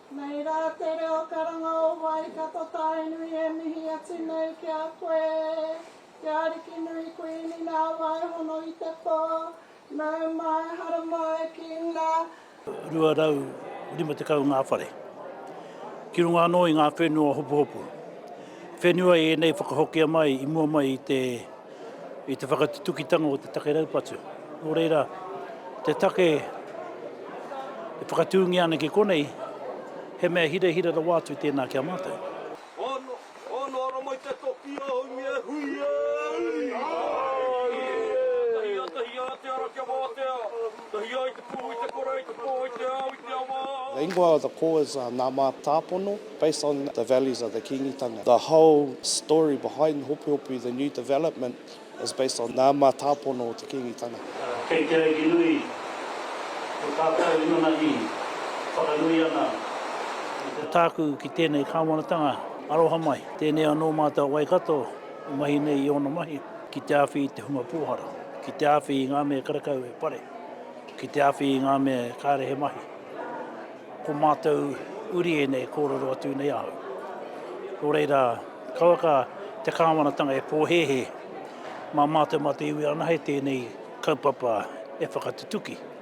Nei rā te reo karanga o Waikato Tainui e mihi atu nei ki a koe, Te Arikinui Kuini nā Waihono i te pō, nau mai haramai ki ngā. 250 ngā whare. Ki runga anō i ngā whenua hopuhopu. Whenua ēnei whakahokia mai i mua mai i te i te whakatutukitanga o te take raupatu. Nō reira, te take e whakatūngia ana ki konei, he mea hirahira rawa atu tēnā ki a mātou. Ono, ono ara mai te toki a Haumi e hui e ui! Tahia, tahia te ara kia wātea, tahia i te pū, i te kore, i te pō, i te ao, i te awa. The ingoa of the core is Ngā Mātāpono. Based on the values of the Kīngitanga. The whole story behind Hopuhopu, the new development, is based on ngā mātāpono o te Kīngitanga. Kei te Ariki nui, ko tātou inanahi whakanui ana i te. Tāku ki tēnei kāwanatanga, aroha mai. Tēnei anō mātou a Waikato e mahi nei i ōna mahi ki te āwhi i te hunga pōhara, ki te āwhi i ngā mea karekau e pare, ki te āwhi i ngā mea kāre he mahi. Ko mātou uri ēnei e kōrero atu nei ahau. Nō reira, kauaka te kāwanatanga e pōhēhē mā mātou mā te iwi anahe tēnei kaupapa e whakatutuki.